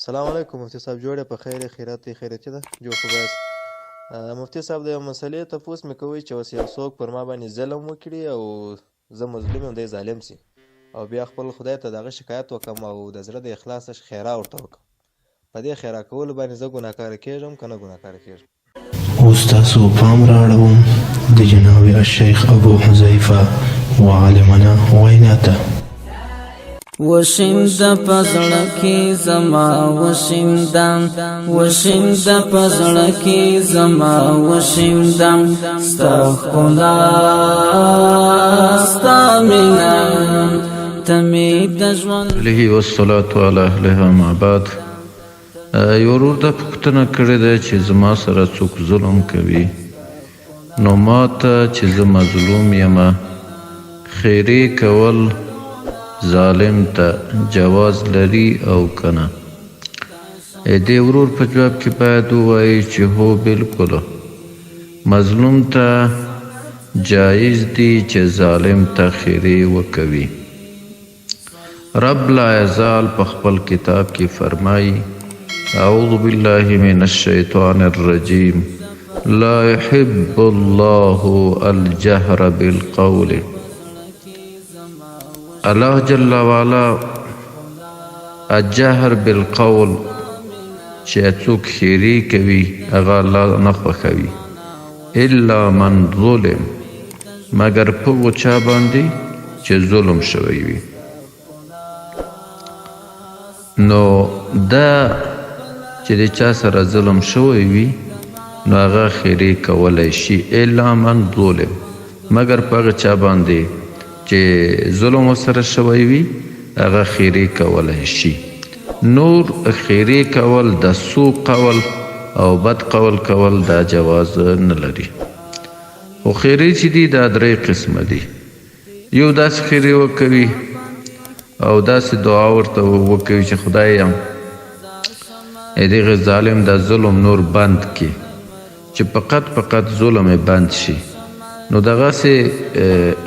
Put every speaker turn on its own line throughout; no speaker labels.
سلام علیکم مفتي صاحب، جوړ یې؟ په خیر یې؟ خیرت دی؟ خیریتي ده؟ جوړ خو به یاست. مفتي صاحب، د یو مسلې تپوس مې کوی چې اوس یو څوک پر ما باندې ظلم وکړي او زه مظلوم یم، دی ظالم سي، او بیا خپل خدای ته د هغه شکایت وکړم او د زړه د اخلاص ښېرا ورته وکړم، په دې ښېرا کولو باندې زه ګناهکاره کېږم که نه ګناهکاره کېږم؟
اوس تاسو پام رااړوم د جناب الشیخ ابو حذیفه وعالمانه وینا ته.
وشیند پزړه کې زما، وشیند، وشیند پزړه کې زما، وشیند ستا خدا ستا مینا تمی د ژوند
له والصلاة على اهلها ما بعد. یو ورور دا پوښتنه کړې ده چې زما سره څوک ظلم کوي، نو ما ته چې زه مظلوم یم خیرې کول ظالم ته جواز لري او که نه؟ دې ورور په جواب کې باید ووایي چې هو، بالکل مظلوم ته جایز دي چې ظالم ته خیرې وکوي. رب لا یزال په خپل کتاب کې فرمایي: اعوذ بالله من الشیطان الرجیم، لا يحب الله الجهر بالقول. الله جل وعلا الجهر بالقول چې څوک ښېرې کوي هغه الله نه خوښوي، الا من ظلم، مګر په هغو چا باندې چې ظلم شوی وي. نو دا چې د چا سره ظلم شوی وي نو هغه ښېرې کولی شي، الا من ظلم، مګر په هغه چا باندې چې ظلم ورسره شوی وي هغه ښېرې کولی شي. نور ښېرې کول، د سوء قول او بد قول کول دا جواز نه لري. خو ښېرې چې دي دا درې قسمه دي. یو داسې ښېرې وکوي او داسې دعا ورته وکوي چې خدایا دغه ظالم دا ظلم نور بند کړي، چې فقط فقط ظلم یې بند شي، نو دغسې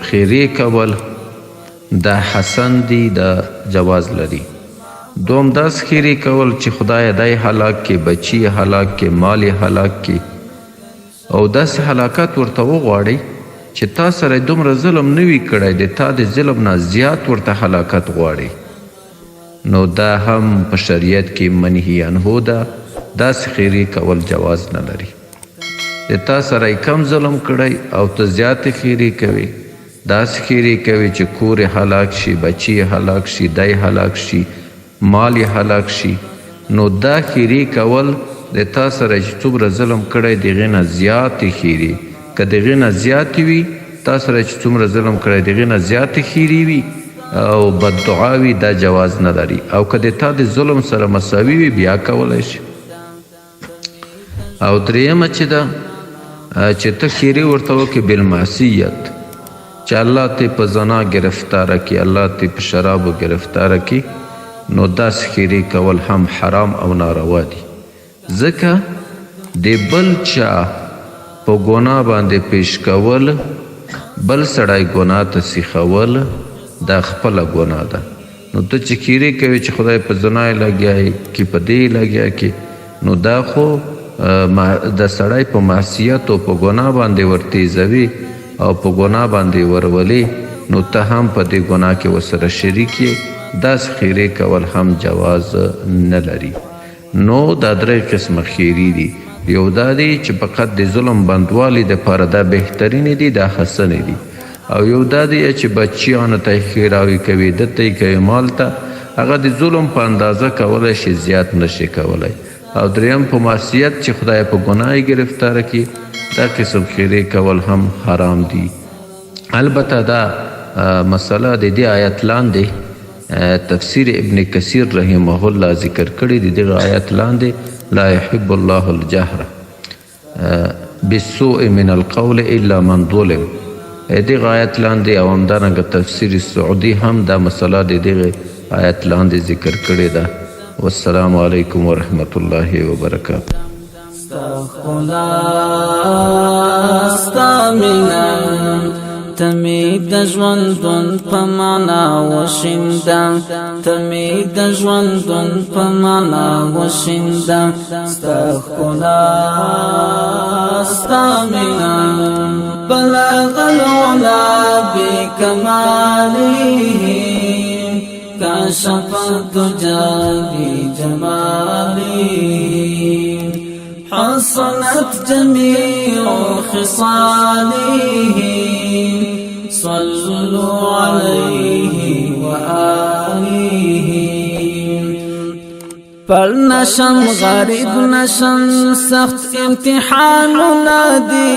ښېرې کول دا حسن دی، دا جواز لري. دوم داسې ښېرې کول چې خدایا دی هلاک کړي، بچي یې هلاک کړي، مال یې هلاک کړي، او داسې هلاکت ورته وغواړي چې تا سره دومره ظلم نه وي کړی، د تا د ظلم نه زیات ورته هلاکت غواړي، نو دا هم په شریعت کې منهي عنه ده، داسې ښېرې کول جواز نه لري. د تا سره یې کم ظلم کړی او ته زیاتې ښېرې کوې، داسې ښېرې کوې چې کور یې هلاک شي، بچي یې هلاک شي، دی هلاک شي، مال یې هلاک شي، نو دا ښېرې کول د تا سره چې څومره ظلم کړی د هغې نه زیاتې ښېرې، که د هغې نه زیاتې وي، تا سره چې څومره ظلم کړی د هغې نه زیاتې ښېرې وي او بد دعا وي، دا جواز نه لري. او که د تا د ظلم سره مساوي وي بیا کولی شي. او درېیمه چې ده چې ته ښېرې ورته وکړې بالمعصیت، چې الله ته په زنا ګرفتاره کړي، الله ته په شرابو ګرفتاره کړي، نو داسې ښېرې کول هم حرام او ناروا دي، ځکه د بل چا په ګناه باندې پیش کول، بل سړی ګناه ته سیخول، دا خپله ګناه ده. نو ته چې ښېرې کوې چې خدای په زنا یې لګیا کړي، په دې یې لګیا کړي، نو دا خو د سړی په معصیت او په ګناه باندې ورتیزوي او په ګناه باندې ورولي، نو ته هم په دې ګناه کې ورسره شریک یې، داسې ښېرې کول هم جواز نه لري. نو دا درې قسمه ښېرې دي. یو دا دی چې فقط د ظلم بندوالي دپاره دا بهترینې دي، دا حسنې دي. او یو دا دی چې بچیانو ته یې ښېراوې کوي، ده ته یې کوي، مال ته، هغه د ظلم په اندازه کولی شي، زیات نه شي کولی. او دریم په معصیت چې خدای په ګناه یې ګرفتاره کړي، دا قسم ښېرې کول هم حرام دي. البته دا مسله د دې آیت لاندې تفسیر ابن کثیر رحمه الله ذکر کړی دی، دغه آیت لاندې لا يحب الله الجهر بالسوء من القول الا من ظلم، دغه آیت لاندې او همدارنګه تفسیر سعودي هم دا مسله د دغه آیت لاندې ذکر کړې ده. والسلام علیکم ورحمت الله وبرکاته.
ستا ښکلا ستا مینه. ته مې د ژوندون په معنا وشینده، ته مې د ژوندون په معنا وشینده، ستا ښکلا ستا مینا. بلغ العلا بکماله، كشف الدجى بجماله، حصنت جميع خصاله، صلوا عليه وآله. پر نشم غریب نشم، سخت امتحانونه دي.